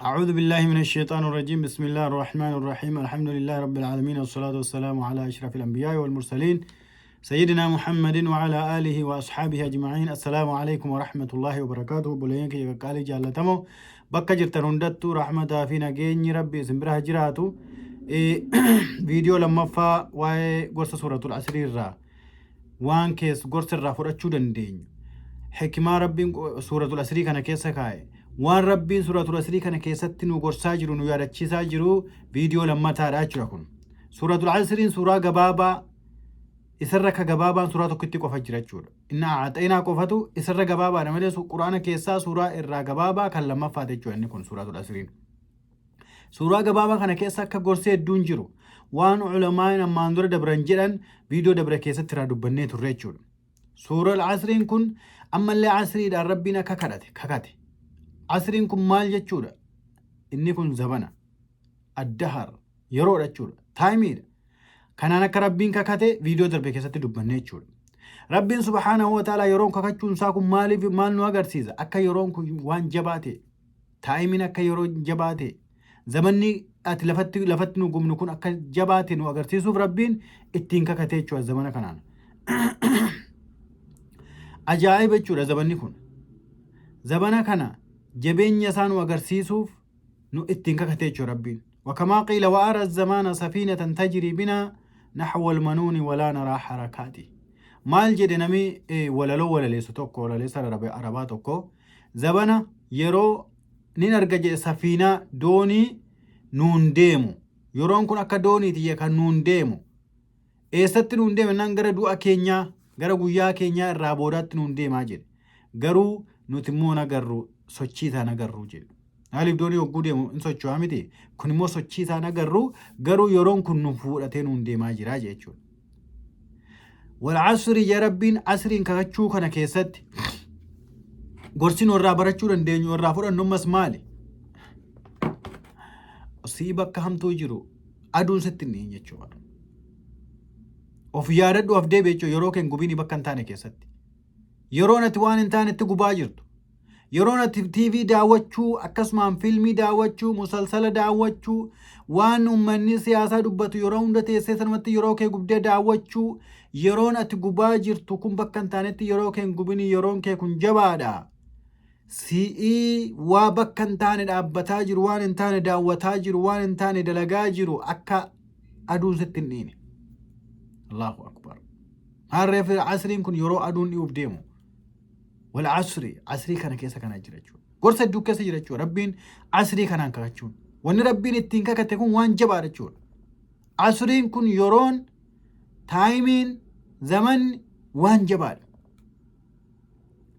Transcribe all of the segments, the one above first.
أعوذ بالله من الشيطان الرجيم. بسم الله الرحمن الرحيم. الحمد لله رب العالمين، والصلاة والسلام على أشرف الأنبياء والمرسلين، سيدنا محمد وعلى آله وأصحابه أجمعين. السلام عليكم ورحمة الله وبركاته. Obboleeyyan kiyya qaqqaalii jaallatamoo, bakka jirtan hundattuu rahmataa fi nageenyi Rabbi isin bira haa jiraatu. Viidiyoo lammaffaa waa'ee gorsa Suuratul Asrii irraa waan keessa gorsa irraa fudhachuu dandeenyu, hikmaa Rabbiin Suuratul Asrii kana keessa kaa'e, waan Rabbiin Suuratul Asrii kana keessatti nu gorsaa jiru, nu yaadachiisaa jiru, viidiyoo lammataadha jechuudha kun. Suuratul Asriin suuraa gabaabaa, isarra ka gabaabaan suuraa tokkotti qofa jira jechuudha. Inni aaxeenaa qofatu isarra gabaabaadha malee Quraana keessaa suuraa irraa gabaabaa kan lammaffaati jechuudha inni kun, Suuratul Asriin. Suuraa gabaabaa kana keessa akka gorsi hedduun jiru, waan ulamaan ammaan dura dabran jedhan, viidiyoo dabre keessatti irraa dubbannee turre jechuudha. Suuraa Asriin kun ammallee asriidhaan Rabbiin akka kadhate kakate. Asriin kun maal jechuudha? Inni kun zabana. Addahar yeroodha jechuudha. Timeiidha. Kanaan akka Rabbiin kakate viidiyoo darbe keessatti dubbannee jechuudha. Rabbiin subhaanahu wa ta'ala yeroon kakachuun isaa kun maaliif, maal nu agarsiisa? Akka yeroon kun waan jabaa ta'e. Timeiin akka yeroo jabaa ta'e. Zamanni ati lafatti nu gubnu kun akka jabaa ta'e nu agarsiisuuf Rabbiin ittiin kakatee jechuudha zamana kanaan. Ajaa'iba jechuudha zamanni kun. Zamana kana jabeenya isaa nu agarsiisuuf nu ittiin kakatee jechuudha Rabbiin. وكما قيل: وأرى الزمان سفينة تجري بنا نحو المنون ولا نرى حركاته. Maal jedhe nami walaloo walaleessu tokko, walaleessa Arabaa tokko? Zabana yeroo nin arga jedhe, safiinaa, doonii nuun deemu. Yeroon kun akka dooniiti kan nuun deemu. Eessatti nuun deema jennaan, gara du'a keenyaa, gara guyyaa keenyaa irraa boodaatti nuun deemaa jedhe. Garuu nuti immoo nagarru, sochii isaa nagarru jedhe. Maaliif? Doonii hogguu deemu hin socho'aa miti? Kun immoo sochii isaa nagarru, garuu yeroon kun nu fuudhatee nuun deemaa jira jechuudha. والعصر ya Rabbiin asriin kakachuu kana keessatti gorsi nu irraa barachuu dandeenyu, irraa fudhannu ammas maali? Sii bakka hamtuu jiru aduun sitti hin dhihin jechuudha. Of yaadadhu, of deebi jechuudha, yeroo keen gubiin bakka hin taane keessatti. Yeroon ati waan hin taanetti gubaa jirtu. Yeroon ati TV daawwachuu, akkasumaan fiilmii daawwachuu, musalsala daawwachuu, waan uummanni siyaasaa dubbatu yeroo hunda teessee sanumatti yeroo kee gubdee daawwachuu, yeroon ati gubaa jirtu kun bakka hin taanetti yeroo kee hin gubini, yeroon kee kun jabaadha. Si'ii waa bakka hin taane dhaabbataa jiru, waan hin taane daawwataa jiru, waan hin taane dalagaa jiru, akka aduun sitti hin dhiine. Allahu akbar. Harree fi asriin kun yeroo aduun dhi'uuf deemu. والعصر, asrii kana keessa kana jira jechuudha. Gorsa hedduu keessa jira jechuudha. Rabbiin asrii kanaan kakachuun. Wanni Rabbiin ittiin kakate kun waan jabaadha jechuudha. Asriin kun, yeroon, timeiin, zamanni waan jabaadha.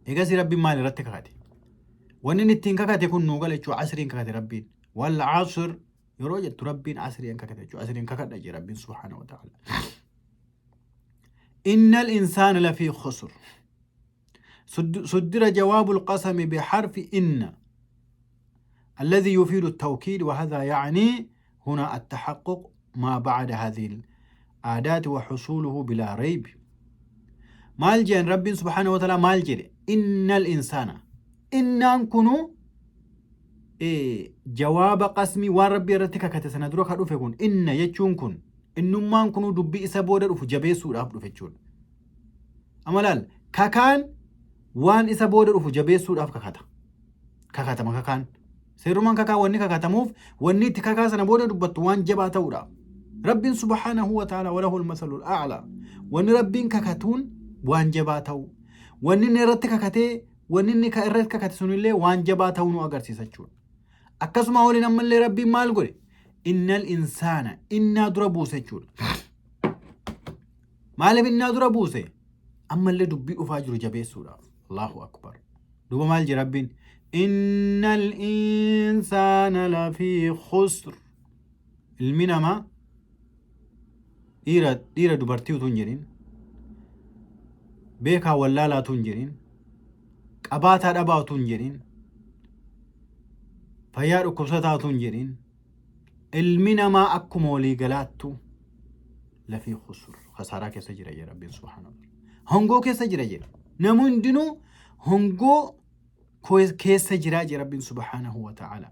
Egasii Rabbiin maal irratti kakate? Wanni inni ittiin kakate kun nuu gala jechuudha. Asriin kakate Rabbiin. والعصر yeroo jettu Rabbiin asriin kakate jechuudha. Asriin kakadha jee Rabbiin subhaanahu wa ta'ala. إن الإنسان لفي خسر. صدر جواب القسم بحرف إن الذي يفيد التوكيد، وهذا يعني هنا التحقق ما بعد هذه الأداة وحصوله بلا ريب. Maal jeen Rabbiin subhaanahu wa ta'ala? Maal jedhe? إن الإنسان, innaan kunu jawaaba qasmii, waan Rabbii irratti kakate sana dura ka dhufe kun, inna jechuun kun, innummaan kunuu dubbii isa booda dhufu jabeessuudhaaf dhufe jechuudha. Amalaal kakaan waan isa booda dhufu jabeessuudhaaf kakata. Kakatama kakaan. Seerumaan kakaa wanni kakatamuuf wanni itti kakaa sana booda dubbattu waan jabaa ta'uudha. Rabbiin subhaanahu wa ta'ala وله المثل الأعلى. Wanni Rabbiin kakatuun waan jabaa ta'u. Wanni inni irratti kakatee, wanni inni irratti kakate sunillee waan jabaa ta'uu nu agarsiisa jechuudha. Akkasuma waliin ammallee Rabbiin maal godhe? إن الإنسان, innaa dura buuse jechuudha. Maaliif innaa dura buuse? Ammallee dubbii dhufaa jiru jabeessuudhaaf. Allahu akbar. Duuba maal jedhe Rabbiin? إن الإنسان لفي خسر. Ilmi namaa dhiira dubartii utuu hin jedhin, beekaa wallaalaa utuu hin jedhin, qabaataa dhabaa utuu hin jedhin, fayyaa dhukkubsataa utuu hin jedhin, ilmi namaa akkuma walii galaattu لفي خسر, khasaaraa keessa jira jedha Rabbiin subhaanahu wa ta'ala. Hongoo keessa jira jedha. Namni hundinuu hongoo keessa jira jedha Rabbiin subhaanahu wa ta'ala.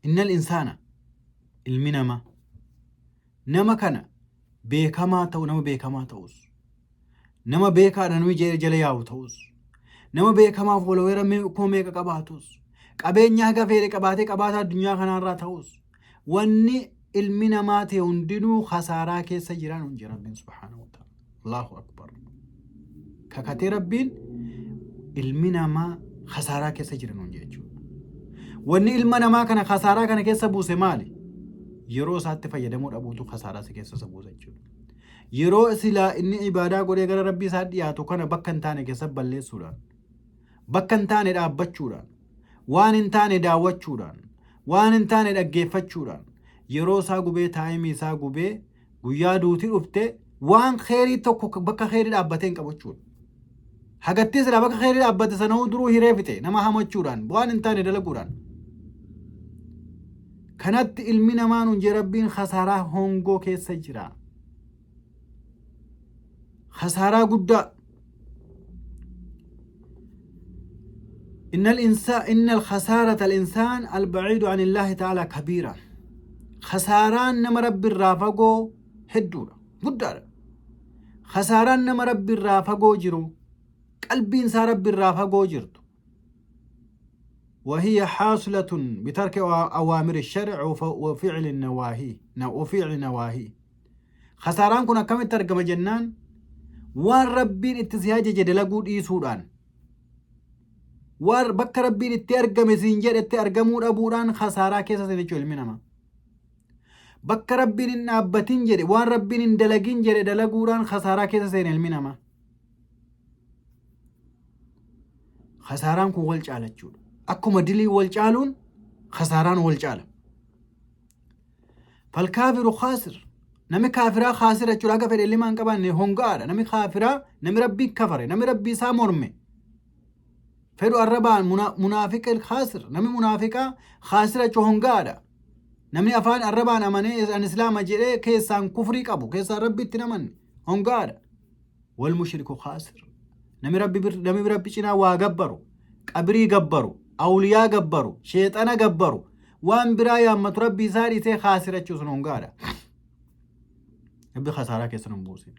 Innal insaana, ilmi namaa, nama kana beekamaa ta'u, nama beekamaa ta'us, nama beekaadha namni jala yaa'u ta'us, nama beekamaa follower 5,000 qabaatus, qabeenya haga fedhe qabaatee qabaataa addunyaa kanaarraa ta'us, wanni ilmi namaa ta'e hundinuu khasaaraa keessa jiraan hundi Rabbiin subhaanahu wa ta'ala. Allahu akbar. Kakatee Rabbiin ilmi namaa khasaaraa keessa jiran hundi jechuudha. Wanni ilma namaa kana khasaaraa kana keessa buuse maali? Yeroo isaatti fayyadamuu dhabuutu khasaaraa si keessa isa buusa jechuudha. Yeroo silaa inni ibaadaa godhee gara Rabbii isaa dhiyaatu kana bakka hin taane keessa balleessuudhaan, bakka hin taane dhaabbachuudhaan, waan hin taane daawwachuudhaan, waan hin taane dhaggeeffachuudhaan, yeroo isaa gubee, taayimii isaa gubee, guyyaa duuti dhufte waan keerii tokko bakka keerii dhaabbatee hin qabu jechuudha. Hagattee silaa bakka keerii dhaabbate sana duruu hiree fixe nama hamachuudhaan, waan hin taane dalaguudhaan. Kanatti ilmi namaa nuun jee Rabbiin khasaaraa hongoo keessa jira. Khasaaraa guddaa. إن الإنسان إن الخسارة الإنسان البعيد عن الله تعالى كبيرة. خساران نما ربي الرافقو هدورة قدارة. خساران نما ربي الرافقو جرو قلبي إنسان ربي الرافقو جرتو. وهي حاصلة بترك أوامر الشرع وفعل النواهي وفعل نواهي. خساران كنا كم ترجم جنان وان ربين اتزهاج جدلقود إيسودان waan bakka Rabbiin itti argame siin jedhetti argamuu dhabuudhaan khasaaraa keessa seene jechuudha ilmi namaa. Bakka Rabbiin hin dhaabbatin jedhe, waan Rabbiin hin dalagin jedhe dalaguudhaan khasaaraa keessa seene ilmi namaa. Khasaaraan kun wal caala jechuudha. Akkuma dilii wal caaluun khasaaraan wal caala. Falkaafiru khaasir. Namni kaafiraa khaasira jechuudha. Akka fedhe ilmaan qabaanne honga'aadha. Namni kaafiraa, namni Rabbii kafare, namni Rabbii isaa morme. Fedhu arrabaan munaafiqa khaasir. Namni munaafiqaa khaasira jechuun honga'aadha. Namni afaan arrabaan amanee an islaama jedhee keessaan kufrii qabu, keessaan Rabbitti hin amanne honga'aadha. Wal mushriku khaasir. Namni Rabbi namni Rabbi cinaa waa gabbaru, qabrii gabbaru, awliyaa gabbaru, sheexana gabbaru, waan biraa yaammatu Rabbi isaa dhiisee khaasira jechuun sun hongaadha. Rabbi khasaaraa keessa nun buusin.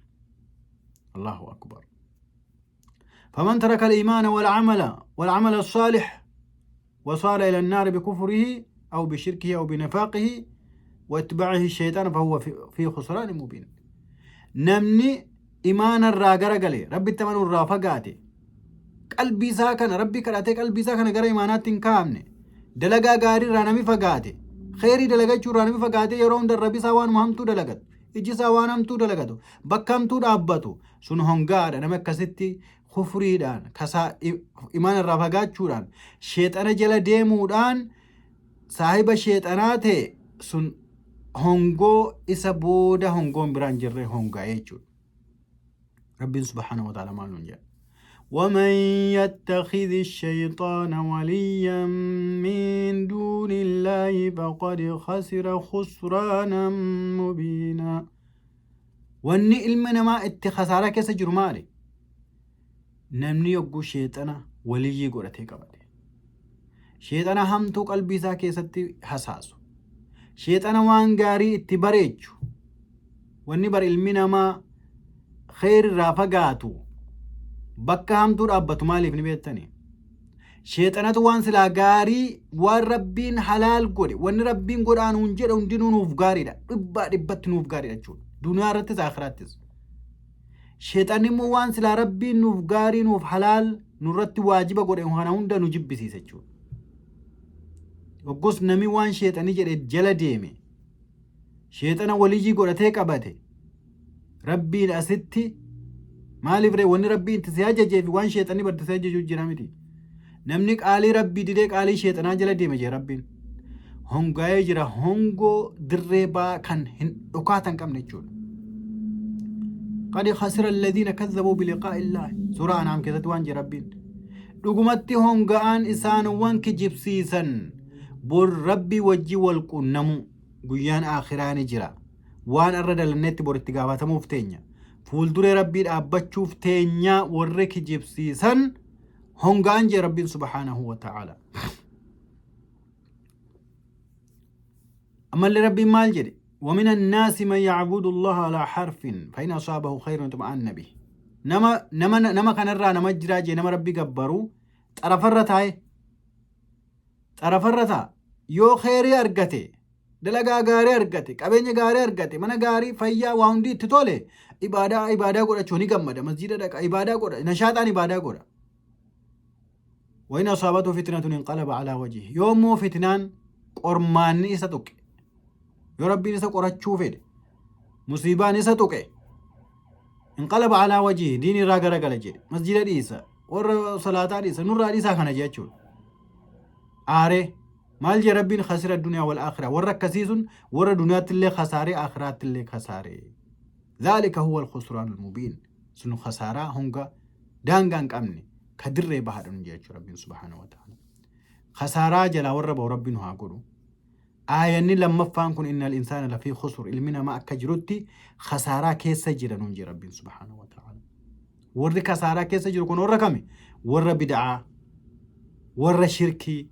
Allahu akbar. فمن ترك الإيمان والعمل الصالح وصار إلى النار بكفره أو بشركه أو بنفاقه واتباعه الشيطان فهو في خسران مبين. Namni imaana irraa garagale, Rabbitti amanuu irraa fagaate, qalbii isaa kana Rabbi kadhatee qalbii isaa kana gara imaanaatti hin kaa'amne, dalagaa gaarii irraa nami fagaate, kheyrii dalagachuu irraa nami fagaate, yeroo hunda rabbi isaa waanuma hamtuu dalagatu, iji isaa waan hamtuu dalagatu, bakka hamtuu dhaabbatu sun hongaadha. Nama akkasitti kufriidhaan kasaa imaana irraa fagaachuudhaan sheexana jala deemuudhaan saahiba sheexanaa ta'e sun hongoo isa booda hongoon biraan jirre hongaa'ee jechuudha. Rabbiin subhaanahu wa ta'ala maal nuun jedha? ومن يتخذ الشيطان وليا من دون الله فقد خسر خسرانا مبينا. Wanni ilma namaa itti khasaaraa keessa jiru maali? Namni yogguu sheexana waliyyii godhatee qabate, sheexana hamtuu qalbii isaa keessatti hasaasu, sheexana waan gaarii itti bareechu, wanni bar ilmi namaa kheyr irraa fagaatu, bakka hamtuu dhaabbatu maaliif ni beektanii? Sheexanatu waan silaa gaarii, waan Rabbiin halaal godhe, wanni Rabbiin godhaa nuun jedhe hundinuu nuuf gaariidha. Dhibbaa dhibbatti nuuf gaariidha jechuudha. Duniyaa irrattis akhiraattis. Sheexanni immoo waan silaa Rabbiin nuuf gaarii, nuuf halaal, nurratti waajiba godhe kana hunda nu jibbisiisa jechuudha. Hoggos nami waan sheexani jedhe jala deeme, sheexana waliyyii godhatee qabate, Rabbiin asitti maaliif ree wanni Rabbiin itti si ajajee fi waan sheexanni barti si ajajuu jira miti. Namni qaalii Rabbii didee qaalii sheexanaa jala deeme jee Rabbiin. Hongaa'ee jira, hongoo dirree baa kan hin dhokaata hin qabne jechuudha. قد خسر الذين كذبوا بلقاء الله. Suuraa Anaam keessatti waan jee Rabbiin. Dhugumatti honga'aan isaanowwan kijibsiisan bor Rabbii wajji wal qunnamu, guyyaan aakhiraa ni jira. Waan irra dalannetti bor itti gaafatamuuf teenya. Fuulduree Rabbii dhaabbachuuf teenya warri kijibsiisan honga'an jee Rabbiin subhaanahu wa ta'ala. Ammallee Rabbiin maal jedhe? ومن الناس من يعبد الله على حرف فإن أصابه خير اطمأن به. Nama kanarraa nama jiraa jee, nama Rabbi gabbaru xarafarra taa'e, xarafarra taa'a. Yoo kheyrii argate, dalagaa gaarii argate, qabeenya gaarii argate, mana gaarii, fayyaa, waa hundi itti tole, ibaadaa godhachuu ni gammada, masjiida dhaqa, ibaadaa godha, nashaaxaan ibaadaa godha. وإن أصابته فتنة انقلب على وجهه. Yoo immoo fitnaan, qormaanni isa tuqe, yoo Rabbiin isa qorachuu fedhe, musiibaan isa tuqe, انقلب على وجهه, diin irraa garagala jedhe, masjida dhiisa, warra salaataa dhiisa, nurraa dhiisaa kana jechuudha. Aaree maal jee Rabbiin? خسر الدنيا والآخرة. Warra akkasii sun warra duniyaatti illee kasaaree, aakhiraatti illee kasaaree. ذلك هو الخسران المبين. Sun khasaaraa honga daangaa hin qabne ka dirree bahaadha jechuu Rabbiin سبحانه وتعالى. Khasaaraa jalaa warra bahu Rabbiin haa godhu. Aayanni lammaffaan kun إن الإنسان لفي خسر, ilmi namaa akka jirutti khasaaraa keessa jira nuun jee Rabbiin سبحانه وتعالى. Warri khasaaraa keessa jiru kun warra kami? Warra bid'aa, warra shirkii,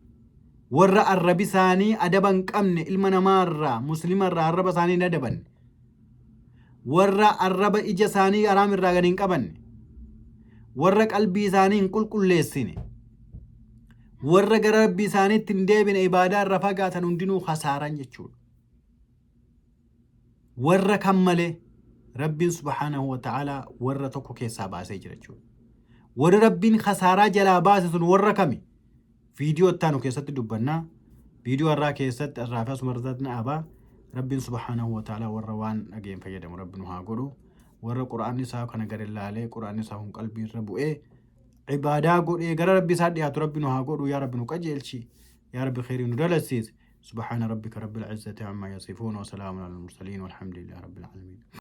warra arrabi isaanii adaba hin qabne, ilma namaarraa, muslimarraa arraba isaanii hin adabanne, warra arraba ija isaanii haraam irraa gadi hin qabanne, warra qalbii isaanii hin qulqulleessine, warra gara Rabbii isaaniitti hin deebine, ibaadaa irra fagaatan hundinuu khasaaran jechuudha. Warra kan malee Rabbiin سبحانه وتعالى warra tokko keessaa baasee jira jechuudha. Warri Rabbiin khasaaraa jalaa baase sun warra kami? Viidiyoo ittaanu keessatti dubbannaa. Viidiyoo har'aa keessatti irraa fi asuma irratti abaa. Rabbiin سبحانه وتعالى warra waan dhageen fayyadamu Rabbi nu haa godhu. Warra Qura'aanni isaa kana gadi ilaalee, Qura'aanni isaa kun qalbii irra bu'ee, ibaadaa godhee gara Rabbi isaa dhiyaatu Rabbi nu haa godhu. Yaa Rabbi nu qajeelchi. Yaa Rabbi kheyrii nu dalasiisi. سبحان ربك رب العزة عما يصفون وسلام على المرسلين والحمد لله رب العالمين.